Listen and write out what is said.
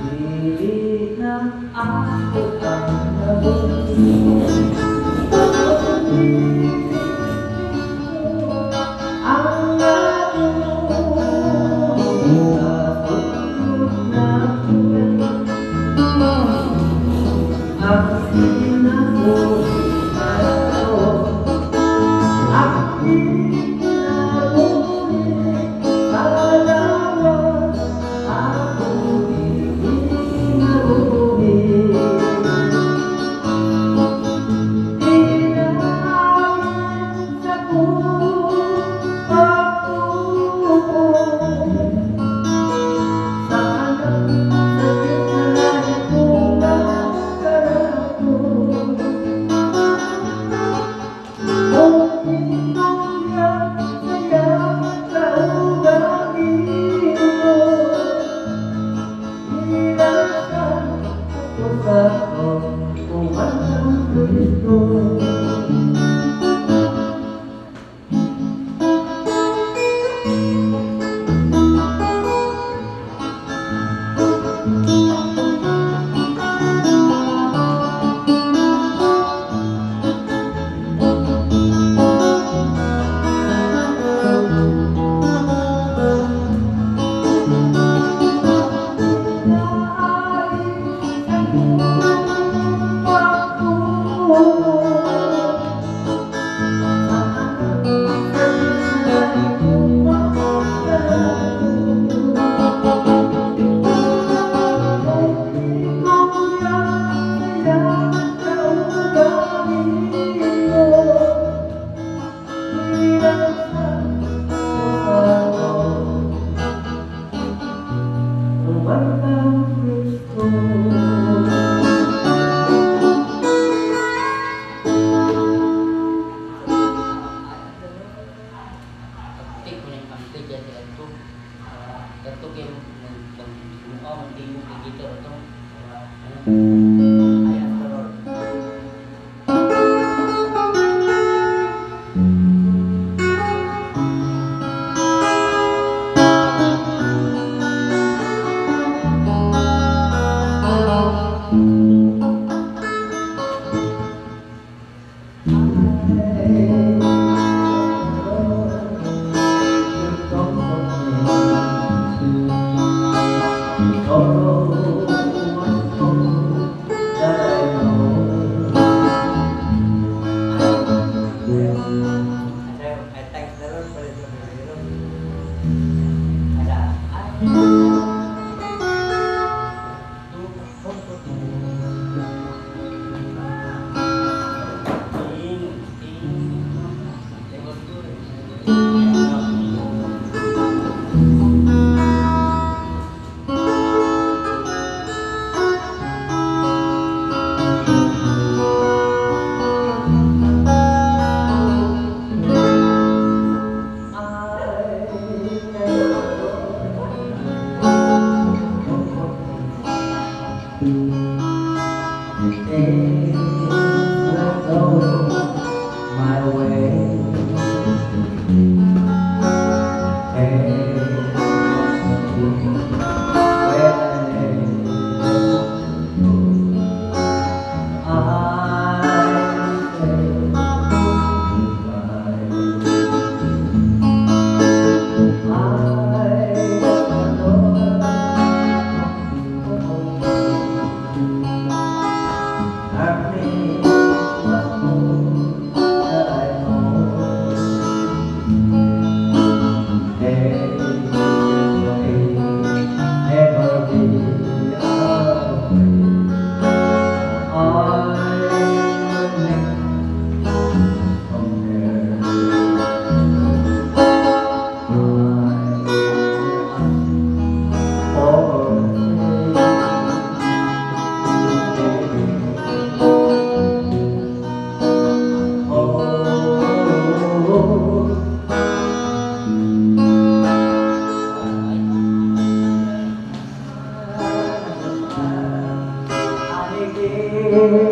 Dili na ako ang nabuntis, kundi ang natulog sa sulod na ang kinabuhi ko, ang kinabuhi sa lawas, ako kinabuhi. Dinahin sa pagtuo sa Anak sa Diyos na lahi ko magkaraton. Kung ituyag sa iyang kaugalingon, Nilasan ko sa krus, uman ang Kristo. Naalis sa pagtuo sa Anak sa Diyos na lahi ko magkaraton. Kung ituyag sa iyang kaugalingon, Nilasan ko sa krus, uman ang Kristo. Pagtik mo niyang kampi dyan sa ito. Kato kay mag mukha magtingog kay gitar ito. Ay, after all. I thank the Lord for the Ada. Two, four, four. Ting, ting. Level 2. My way. Hey, where I say goodbye. I that I know. Hey, never be afraid. I will make from there. I will ask for Oh,